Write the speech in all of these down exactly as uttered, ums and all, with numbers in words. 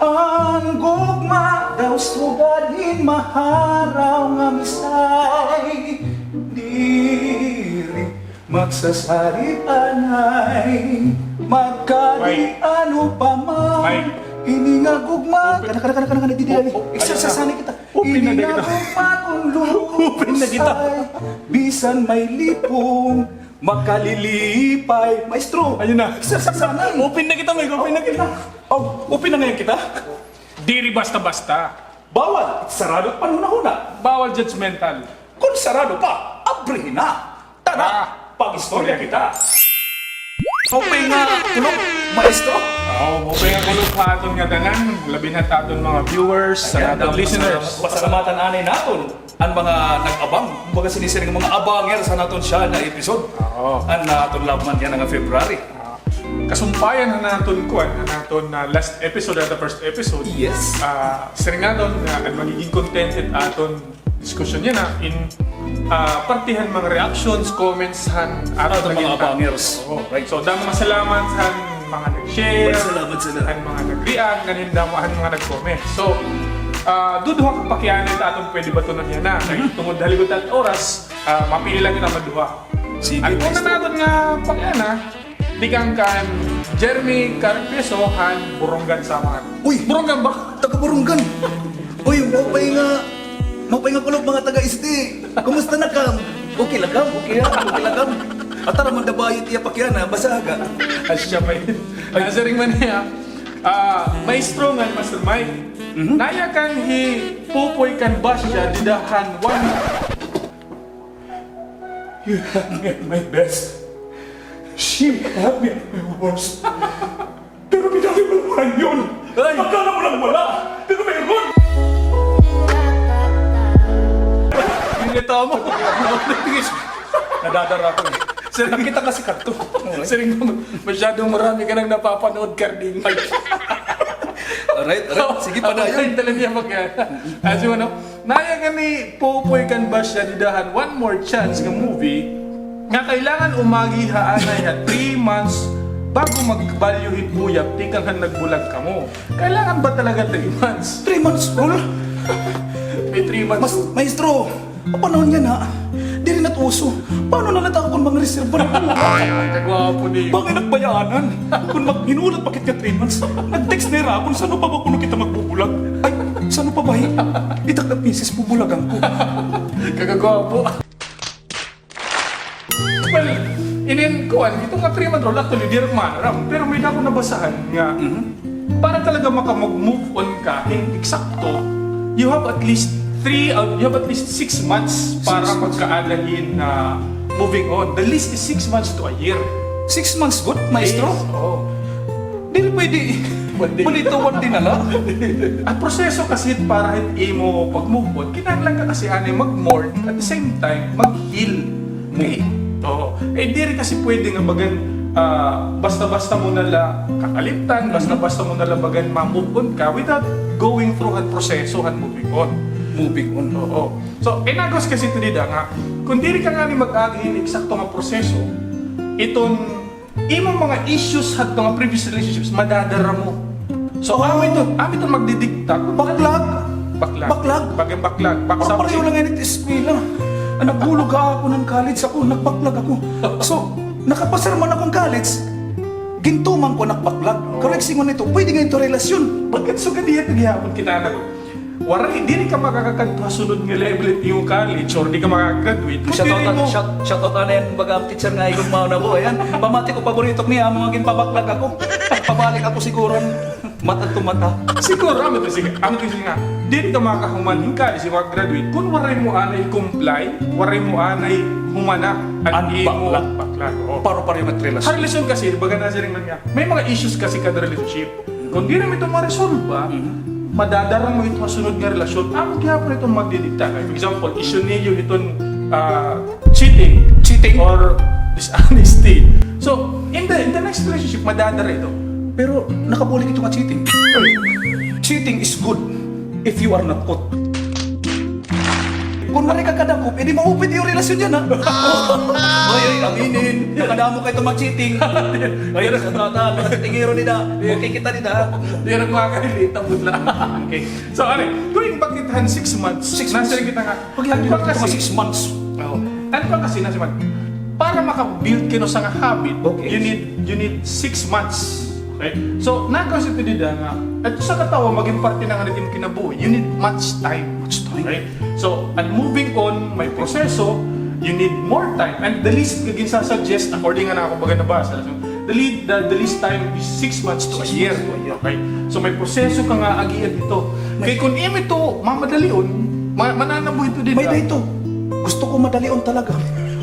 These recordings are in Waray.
An gugma daw sugad hin maharaw nga misay, diri magsasarip anay, magkadi ano pa man. Mike. Ini nga gugma. Kana, kana, kana, kana, kana, didi, didi. Exercise anay kita. Open na kita. Ini nga gugma kun lulusay, bisan may lipong, makalilipay. Maestro. Ayun na. Exercise anay. Open na kita, Mike. Open na kita. Oh, open na ngayon kita. Diri basta-basta. Bawal sarado panhunahuna. Bawal judgmental. Kun sarado pa, abrihin na. Tara, pag-istorya kita. Maupay nga kulop, maestro. Oo, maupay nga kulop ha aton ngatanan, labi na ha aton mga viewers, ha aton listeners. Pasalamatan anay naton an mga nag-abang, kumbaga sinisiring mga abangers han aton siya na episode. Oo. An, ah, aton labman yana nga February. Ah, kasumpayan han aton kuan, han aton, ah, last episode, han first episode. Yes. Ah, siring naton nga an magiging content hit aton diskusyon yana in, ah, parte han mga reactions, comments han aton mga abangers. Oo. Right. So, damo nga salamat han mga nag-share, salamat sila, han mga nag-react, ngan hin damo han mga nag-comment. So, ah, duduha ka pakiana it aton pwede batunon yana. Kay tungod ha ligot han oras, ah, mapili lang kita maduha. Sige, maestro. An una naton nga pakiana, tikang kan Jeremy Carpioso han Borongan, Samar. Uy! Borongan ba? Taga Borongan. Uy, maupay nga, maupay nga kulop, mga taga-Este. Kumusta na kam? Okay la kam? Okay la, okay la kam? Atara man da ba it iya pakiana, basaha ka. Asya pa ini. Ay. Nasiring man niya, ah, maestro ngan Master Mike. Mhm. Naya kan hi Popoy kan Basya dida han one. You had me at my best. She had me at my worst. Pero binawi mo naman yun. Ay! Akala mo lang wala, pero meron! Hindi tama. Nadadara ako eh. Sir, nakita kasi kadto. Sir, masyadong marami ka nang napapanood, Carding. Alright, alright. Sige, padayon. Talaga yan, pag-, ah, so, ano, Naya kan hi Popoy kan Basya dida han One More Chance nga movie nga kailangan umagi ha anay ha three months bago magbalyo hi Puyap tikang han nagbulag kamo. Kailangan ba talaga three months? Three months, Rol? May three months. Mas-, maestro, an panahon yana, diri na it uso. Paano na la ta kun mga reserba na? Kagwapo niyo. Bangin nagbayaanan. Kun mag-, hinulat pa kit nga three months, nag-text na hira akon, san-o pa ba kuno kita magbubulag? Ay, san-o pa ba, eh? Itak na misis, bubulagan ko. Kagagwapo. Well, inin kuan, ito nga three month rule, actually, diri ko maaram. Pero may dako nabasahan nga, mhm, para talaga makamag-move on ka hin eksakto, you have at least three, uh, you have at least six months para magkaada hin, uh, moving on. The least is six months to a year. Six months gud, maestro? Yes, oo. Dili pwede. One day. Pwede ito, one day na la. An proseso kasi para hit imo pag-move on, kinahanglan ka kasi anay mag-mourn, at the same time, mag-heal. Okay. Oo. Eh, diri kasi pwede nga bagan, ah, basta-basta mo na la kakalimtan, mhm, basta-basta mo na la bagan ma-move on ka without going through han proseso han moving on. Moving on. Oo. So, inagos kasi ito dida nga, kung diri ka ngani mag-agi hin eksakto nga proseso, iton imo mga issues hadto nga previous relationships, madadara mo. So, amo ito, amo ito magdidikta. Baklag. Baklag. Baklag. Bagay baklag. Baklag. Pareho la ngani it eskwela. An naghulog ha akon han college ako, nagbaklag ako. So, nakapasar man ako han college, gintuman ko an nagbaklag. Oo. Correct, ingon ito, pwede nga ito relasyon. Bakit sugad iya ito gihapon kita na Waray, diri ka makakakadto ha sunod nga level it imo college or di ka makagraduate. Shout out, shout, shout out anay an baga teacher nga igugmaon ako. Ayan, pamati ko, paborito ko niya, amo nga ginpabaklag ako. Pabalik ako siguro, mata to mata. Siguro, amo to, sige, amo to, sige nga. Diri ka makahuman hin college, makagraduate, kun waray mo anay comply, waray mo anay humana an imo baklag. Baklag, oo. Paro-paro nga relasyon. Ha relasyon kasi, baga nasiring man nga, may mga issues kasi kada relationship. Kung diri mo ito maresolba, mhm, madadara mo ito ha sunod nga relasyon. Amo gihapon ito magdidikta. Kay, for example, issue niyo iton, ah, cheating. Cheating? Or dishonesty. So, in the, in the next relationship, madadara ito. Pero nakabulig ito nga cheating. Cheating is good if you are not caught. Kun Kun waray ka kadakop, edi maupay it iyo relasyon yana, ha? Oy, oy, aminin. Nakadamo kay ito mag-cheating. Ay, sa tata, mga cheatingero nida. Okay kita nida, ha? Di na kumakahilita, butla. Okay. So, ano, going back it han six months. Six months. Nasiring kita nga, Pag-, ano ba kasi, six months. Oo. Ano ba kasi, nasiring man, para maka-build ka hin usa nga habit, okay, you need, you need six months. Okay? So, nagkasabot dida nga, ito usa ka tawo, magin parte na ngani hin kinabuhi, you need much time. Much time. Okay? So, an moving on, may proseso, you need more time. And the least nga ginsasuggest, according nga nako baga nabasa, so, the lead, the, the least time is six months to a year. Six months to a year. Okay? So, may proseso ka nga agian ito. Kay kun imo ito mamadalion, ma-, mananabuhi ito dida. May-ada ito. Gusto ko madalion talaga.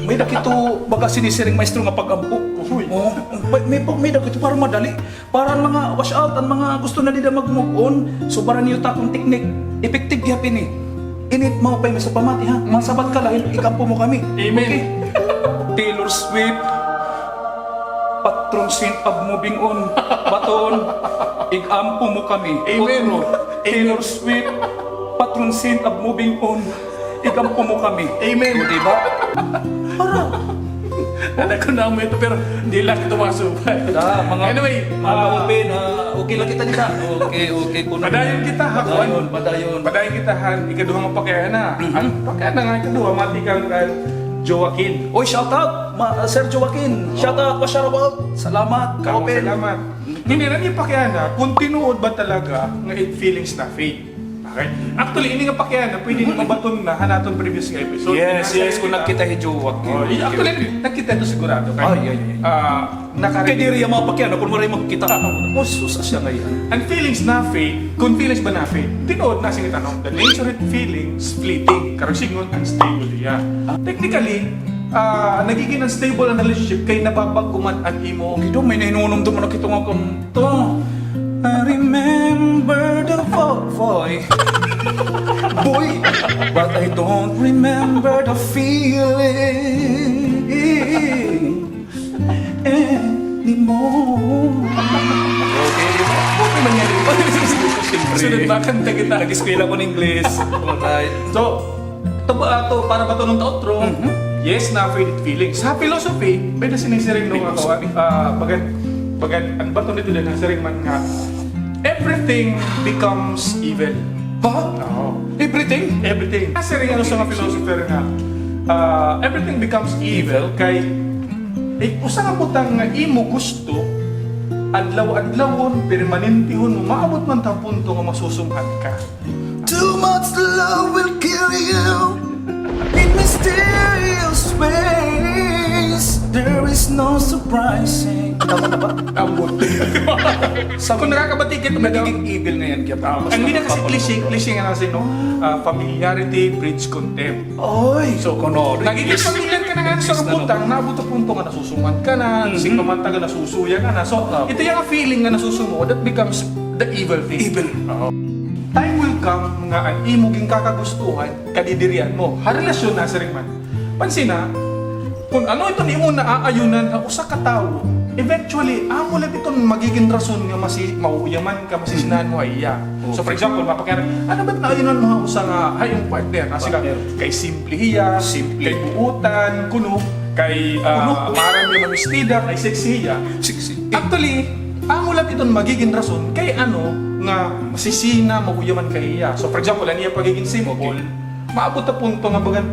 May-ada kito baga sinisiring maestro nga pag-ampo. Uy. Oo. May, may, may-ada kito para madali. Para an mga wash out, an mga gusto na dida mag-move on, so para niyo takon technique, effective gihap ini. Ini maupay, mister Pamati, ha? Masabat ka la, ig-ampo mo kami. Amen. Okay. Taylor Swift, patron saint of moving on. Baton, ig-ampo mo kami. Amen. Otro, Taylor Swift, patron saint of moving on. Ig-ampo mo kami. Amen. O, di ba? Para. Anak ko na mo ito, pero di lang ito masubay. Ah, mga, anyway, mga ah, ka-open, ah, okay lang kita dida. Okay, okay. Padayon kita, ha? Padayon, padayon. Padayon kita, ha? Ikaduha nga pakiana. Mhm. An pakiana nga ikaduha, matikang kan Joaquin. Oy, shout out, ma-, Sir Joaquin. Oo. Shout out, pa-shout out. Salamat, ka-open. Salamat. Hindi na niya pakiana kung tinuod ba talaga nga it feelings na fake. Okay? Actually, ini nga pakiana, pwede ni mabaton na han aton previous nga episode. Yes, yes, kung nagkita hi Joaquin. Oh, actually, nagkita ito sigurado. Kay, ay, ay, ay. Ah, nakari- Kay diri iya mapakiana kung waray magkita. Tama. Oh, sus, asya ngay-an. An feelings na fake, kung feelings ba na fake? Tinuod na, sige, tanong. The nature of feelings, fleeting. Karuyag sidngon, unstable iya. Ah. Technically, ah, nagiging unstable an relationship kay nababag-o man an imo. Gido, may nahinunumdom na kito nga kanta. I remember the vo-, voy. Boy, but I don't remember the feeling anymore. Okay, di ba? Okay man yan, di ba? Siyempre. Sunod, makanta kita. Nag-eskwela ko ng English. Alright. So, Taba ato, para ba ito nga tautro? Mhm. Yes, na faded feelings. Sa philosophy, may-ada sinisiring nga, ah, bagan, bagan, an baton dida, nasiring man nga, everything becomes evil. Ha? Oo. Everything? Everything. Nasiring an usa nga philosopher nga, ah, everything becomes evil kay, eh, usa nga butang nga imo gusto, adlaw-adlawon, permanentehon mo, maabot man ta punto nga masusumhan ka. Too much love will kill you in mysterious ways. There is no surprising. Tama na ba? Ambot. Sa kung nakakabati ka, nagiging evil na yan, kaya tama. Ang hindi na kasi cliche, cliche nga nasiring, no? Ah, familiarity breeds contempt. Oy! So, kuno, nagiging familiar ka na nga sa kabutang, naabot sa punto nga nasusuman ka na, mhm, sing pamantagan, nasusuya ka na. So, ito yung feeling nga nasusumo, that becomes the evil thing. Evil. Oo. Time will come nga an imo ginkakagustuhan, kadidirian mo. Ha relasyon na, siring man. Pansina, kung ano iton imo naaayunan ha usa ka tawo, eventually, amo la iton magiging rason nga masi-, mauyaman ka, masisinahan mo ha iya. So, for example, mapakiana, ano ba it naayunan mo ha usa nga, ha imo partner? Nasiring ka, kay simple hiya, simple, kay buotan, kuno, kay, ah, maaram hiya mamistida, kay sexy hiya. Sexy. Actually, amo la iton magiging rason kay ano nga masisina, mauyaman ka hiya. So, for example, an iya pagiging simple, maabot ha punto nga bagan,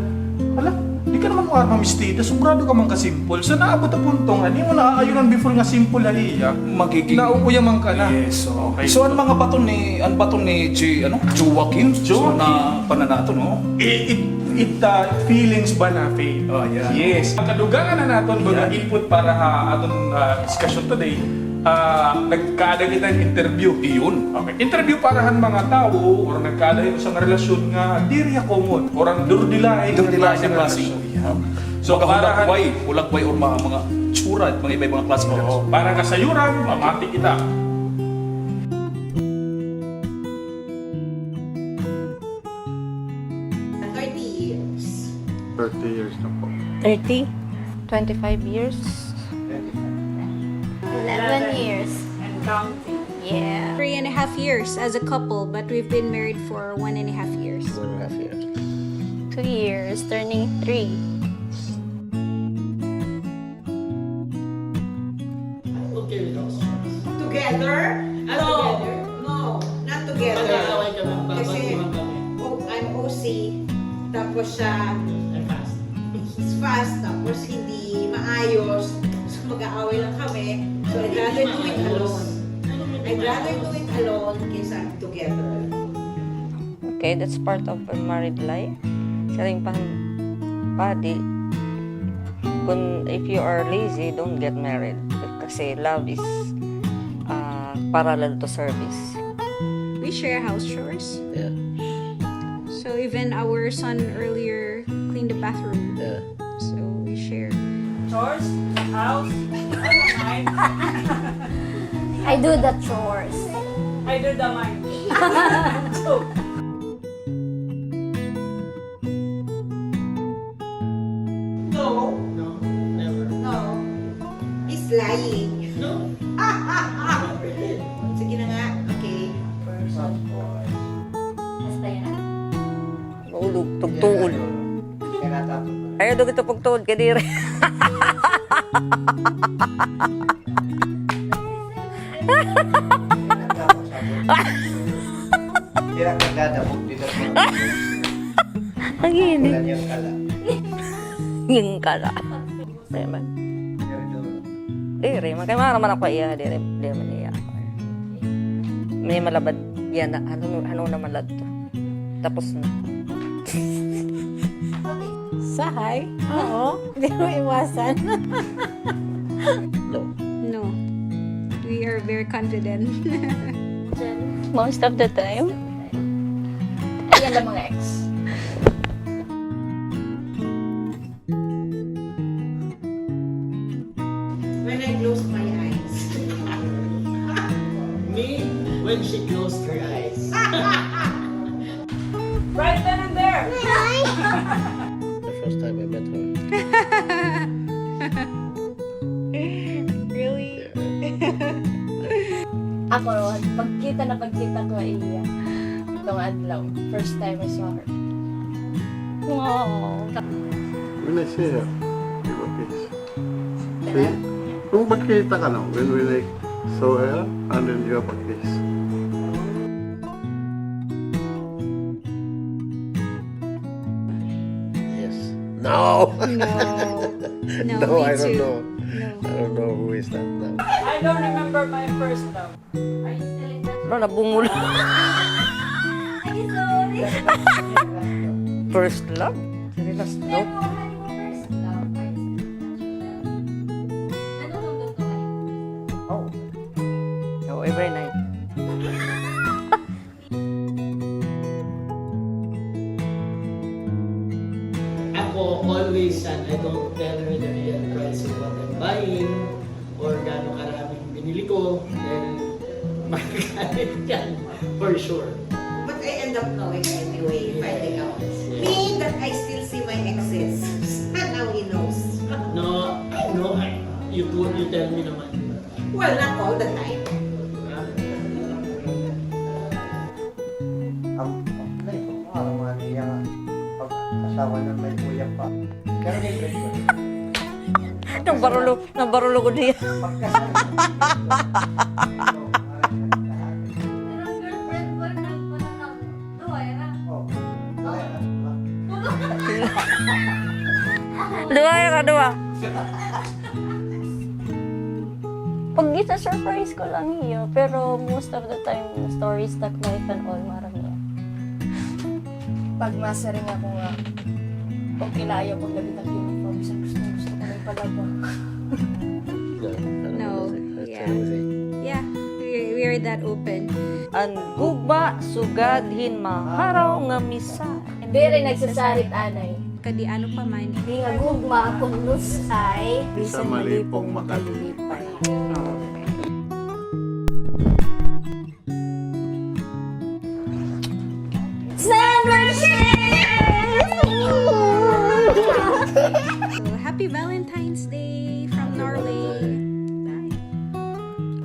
hala, di ka naman maaram mamistida, sobrado ka man ka simple. So, naabot ha punto nga, di mo naaayunan before nga simple ha iya, magiging nauyaman ka na. Yes, okay. So, an mga baton ni, an baton ni J-, ano? Joaquin. So, Joaquin. Na pananato, no? It, it, it, ah, feelings ba na fake? Oh, yeah. Yes. Kadugangan na naton, baga input para ha aton, ah, discussion today. Ah, nagkaada kita hin interview. Iyon. Okay. Interview para han mga tawo or nagkaada hin usa nga relasyon nga diri ha common or an durdilain, durdilain nga klase. So, para han hulagway, hulagway or mga, mga tsura, mga iba-iba nga klase. Oo, para kasayuran, mamati kita. Thirty years. Thirty years na po. Thirty? Twenty-five years? Eleven years. And counting. Yeah. Three and a half years as a couple, but we've been married for one and a half years. One and a half years. Two years, turning three. Together? Ah, no, together. No, not together. Mag-aaway kami, magbabaguhan kami. Kasi, oh, I'm O C, tapos siya, I'm fast. He's fast, tapos hindi maayos. So, mag-aaway lang kami. So, I'd rather do it alone. I'd rather do it alone kaysa together. Okay, that's part of a married life. Siring pa hin padi, kun, if you are lazy, don't get married. Kasi love is, ah, parallel to service. We share house chores. Yeah. So even our son earlier cleaned the bathroom. Yeah. So we share. Chores, house, I do mine. I do the chores. I do the mine. Joke. No. No, never. No. He's lying. No. Sige na nga. Okay. First of all. Basta yan. Maulog, tugtuol. Ayaw daw kita pagtuol, kay diri. Diri ka dadabog dito. Ang ini. Wala niyang kala. Yung kala. Diri man. Diri man. Kay mara man ako iya, diri, diri man iya. May malabad yan na, ano, ano naman ladto. Tapos na. Sahay? Oo. Di mo iwasan. No. No. We are very confident. Most of the time. Ayan lang mga ex. When I close my eyes. Me, when she closed her eyes. Right then and there. The first time I met her. Really? Yeah. Ako, pagkita na pagkita ko iya. Itong adlaw. First time I saw her. Wow. When I see her, give a kiss. See? Kung magkita ka na, when, when I saw her, and then you have a kiss. Yes. No. No. No, no, me I don't too. Know. No. I don't know who is that now. I don't remember my first love. Are you still in touch? Wala, nabungol. Ay, sorry. First love? Diri last love? Pero, ano mo first love? Are you still in touch with them? Nanonood ka ba yung first love? Oh. Oh, every night. Ako, always, and I don't tell her the real price of what I'm buying or gaano karaming binili ko, then magagalit yan, for sure. But I end up knowing anyway, finding out. Yes. Me, that I still see my exes. Now he knows. No, I know. I, you, told, you tell me naman. Well, not all the time. Am, am, ano man niya nga pag-asawa na may kuya pa. Pero may break pa. Nagbarulog, nagbarulog ko niya. Pagkasal. Pero girlfriend, boyfriend, duha ra. Oh. Duha ra, duha. Pag isa, surprise ko lang hiya, pero most of the time, stories that life and all, marami. Pag masiring ako nga, okay la ayaw paglabi ta uniform, bisan gusto, gusto ko na ipalaba. No. Yeah. Yeah. We, we are that open. An gugma sugad hin maharaw nga misa. Diri nagsasarit anay. Kadi ano pa man. Di nga gugma kun lus-ay. Bisan malipong makalipay. Sandwiches! So, happy Valentine's Day from Norway. Bye.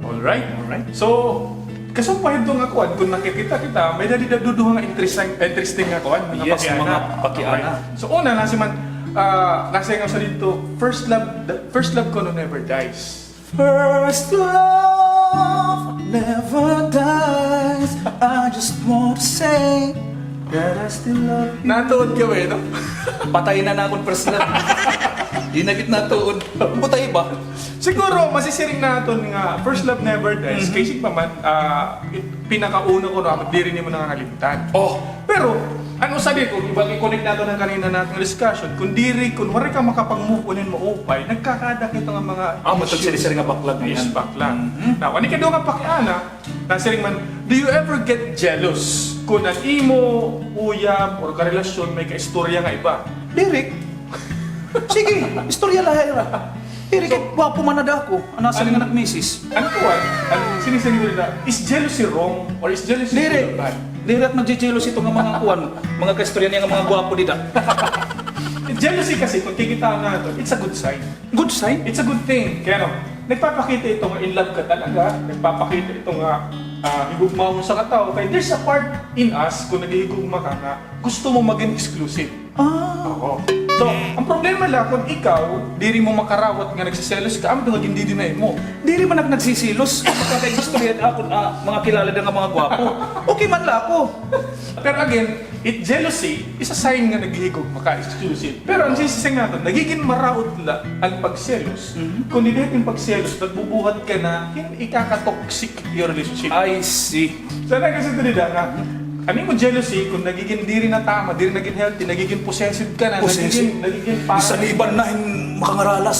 All right, all right. So, Sumpahid nga kuan, kon nakikita kita, may-ada dida duduha nga interesting, interesting nga kuan, mga pakiana. Yes, mga pakiana. Okay. So, una, nasiring man, ah, nasiring nga usa didto, first love, the first love kuno never dies. First love never dies. I just want to say that I still love you. Natuod ka ba, no? Patay na an akon first love. Di na gud natuod. Butay ba? Siguro, masisiring naton nga first love never dies. Mhm. Kay siring pa man, ah, it-, pinakauna kuno, diri nimo nangangalimtan. Oh. Pero, an usa didi, kon i-connect naton an kanina naton nga discussion, kon diri, kon waray ka makapag-move on hin maupay, nagkakaada kita nga mga issues. Ah, matod siring nga baklag ngay-an. Yes, baklag. Mhm. Now, an ikaduha nga pakiana, nasiring man, do you ever get jealous kon an imo uyab or karelasyon may kaistorya nga iba? Diri. Sige, istorya la hira. Diri kay gwapo man ada ako, an nasiring nga anak misis. An kuan, an siring-siring nira, is jealousy wrong or is jealousy good or bad? Diri. Diri ak nagje-jealous hito nga mga kuan, mga kaistorya niya nga mga gwapo dida. Jealousy kasi, kon kikita naton, it's a good sign. Good sign? It's a good thing. Kay ano, nagpapakita ito nga in love ka talaga, nagpapakita ito nga, ah, higugmaon sa katawo. Kay there's a part in us, kon naghihigugma ka, nga gusto mo maging exclusive. Ah. Oo. So, an problema la, kon ikaw, diri mo makarawat nga nagseselos ka, amo ito nga gindi-deny mo. Diri man ak nagseselos. Makakaistorya ako, ah, mga kilala dida nga mga gwapo. Okay man la ako. Pero again, it, jealousy is a sign nga naghihigugma ka, exclusive. Pero an siring naton, nagigin maraot la an pagselos. Mhm. Kon diri it pagselos, nagbubuhat ka na hin ikaka-toxic your relationship. I see. So, nagkasundo dida nga, an imo jealousy, kon nagigin diri na tama, diri nagigin healthy, nagigin possessive ka na, possessive, nagigin, nagigin paranoid. Isaliban na hin makangaralas.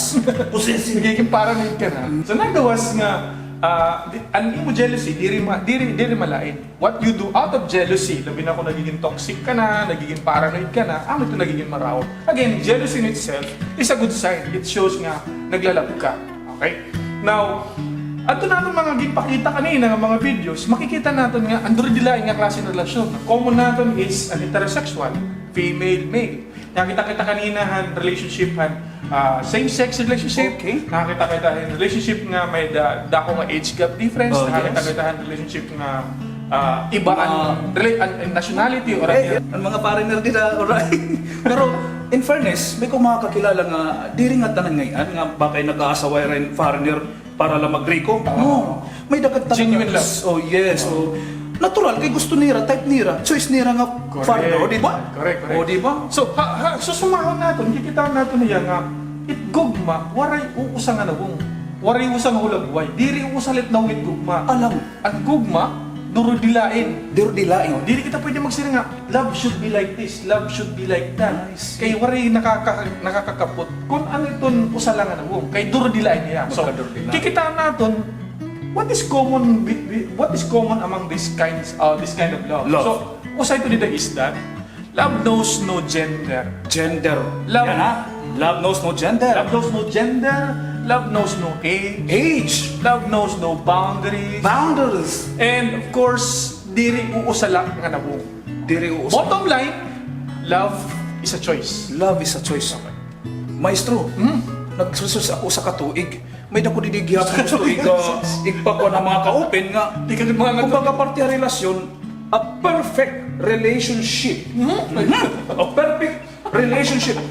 Possessive. Nagigin paranoid ka na. So, nagawas nga, ah, di-, an imo jealousy, diri ma-, diri, diri malain. What you do out of jealousy, labi na kon nagigin toxic ka na, nagigin paranoid ka na, amo ito nagigin maraot. Again, jealousy in itself is a good sign. It shows nga nagla-love ka. Okay? Now, adto naton mga ginpakita kanina nga mga videos, makikita naton nga an durdilain nga klase nga relasyon. Common naton is an heterosexual, female, male. Nakakita kita kanina han relationship han, ah, same-sex relationship. Okay. Nakakita kita han relationship nga may da-, dako nga age gap difference. Oh, yes. Nakakita kita han relationship nga, ah, iba an, ah, rela-, an, an nationality or an, eh, an mga foreigner dida, alright. Pero, in fairness, may ko mga kakilala nga diri ngatanan ngay-an nga ba kay nag-aasawa hira hin foreigner para la magriko. Oo. No. May-ada gad talaga. Genuine love. Oh, yes. Oh. Natural, kay gusto nira, type nira, choice nira nga foreigner, o, di ba? Correct, correct. O, di ba? So, ha, ha, susumahon naton, kikitaon naton hiya nga, it gugma, waray uusa nga nawong. Waray usa nga hulagway. Diri uusa la it nawong it gugma. Alam. An gugma, durdilain. Durdilain. No, diri kita pwede magsiring nga, love should be like this, love should be like that. I see. Kay waray nakaka-, nakakakapot kon ano iton usa la nga nawong. Kay durdilain hiya. So, magkadurdilain. Kikitaon naton, what is common be-, be-, what is common among these kinds, uh, this kind of love? Love. So, usa ito dida is that, love knows no gender. Gender. Love. Yan, ha? Love knows no gender. Love knows no gender. Love knows no age. Age. Love knows no boundaries. Boundaries. And of course, diri uusa la nga nawong. Diri uusa. Bottom line, love is a choice. Love is a choice. Maestro, hmm? Nag-research ako usa ka tuig. May-ada ko didi gihapon gusto ig-, ah, igpakuan ha mga ka-open nga, di ka mga kumbaga, parte ha relasyon, a perfect relationship. Mhm. Mhm. A perfect relationship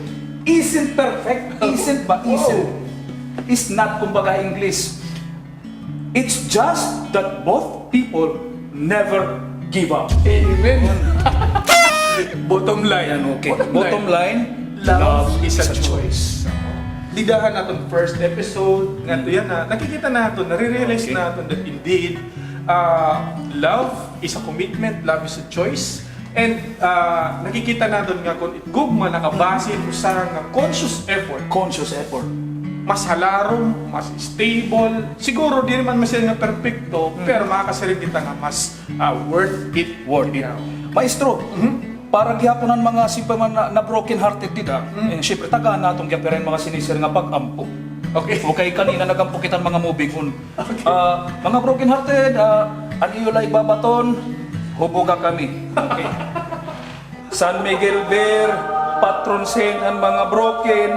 isn't perfect, isn't ba, isn't, is not, kumbaga, English. It's just that both people never give up. Amen. Bottom line. Yan, okay. Bottom line, love is a choice. Dida han aton first episode, ngadto yana, nakikita naton, nare-realize naton that indeed, ah, love is a commitment, love is a choice. And, ah, nakikita naton nga kon it gugma nakabase hin usa nga conscious effort. Conscious effort. Mas halarom, mas stable. Siguro, diri man masiring nga perpekto, pero makakasiring kita nga mas, ah, worth it. Worth it. Maestro, para gihapon an mga simple man na, na broken hearted dida, eh, syempre, tagaan naton gihapon hira hin mga sinisiring nga pag-ampo. Okay. Okay, kanina nag-ampo kita hin mga moving on. Okay. Ah, mga broken hearted, ah, an iyo la ibabaton, huboga kami. Okay. San Miguel Beer, patron saint han mga broken.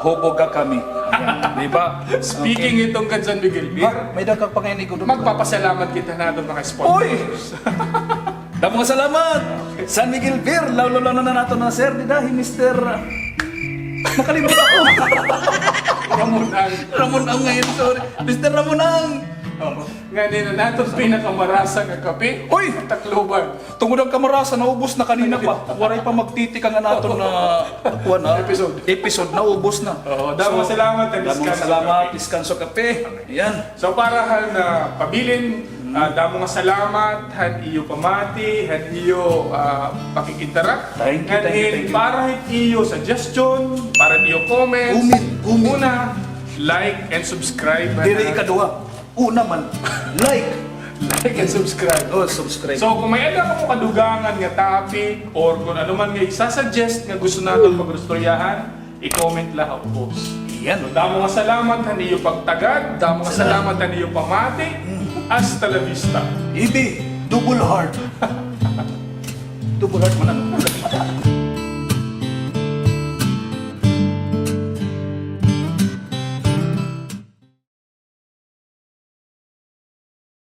Hubog ka kami. Ayan, di ba? Speaking iton kan San Miguel Beer, ha? May dagkak pa ngayon, Igo. Magpapasalamat kita ha aton mga sponsors. Uy! Damo nga salamat, San Miguel Beer. Lalo, lalo na naton na, sir, dida, hi Mister, nakalimot ako. Ramon Ang. Ramon Ang ngayon, sorry. Mister Ramon Ang. Oo. Ngan ini an aton pinakamarasa nga kape. Uy! Tacloban. Tungod an kamarasa, naubos na kanina pa. Waray pa magtitikang an aton na, kuan, ha? Episode. Episode, naubos na. Oo, damo nga salamat, ha, damo nga salamat, Descanso Cafe. Yan. So, para han, ah, pabilin, ah, damo nga salamat han iyo pamati, han iyo, ah, pakikinteract. Thank you, thank you, thank you. Para han iyo suggestion, para han iyo comments. Comment, comment. Una, like and subscribe. Diri ikaduha. Una man. Like. Like and subscribe. Oh, subscribe. So, kung may-ada kamo kadugangan nga topic or kung ano man nga isa-suggest nga gusto naton pag-istoryahan, i-comment la ha ubos. Iyan. So, damo nga salamat han iyo pagtagad, damo nga salamat han iyo pamati. Mm. Hasta la vista. Ibi, double heart. Double heart man, ano?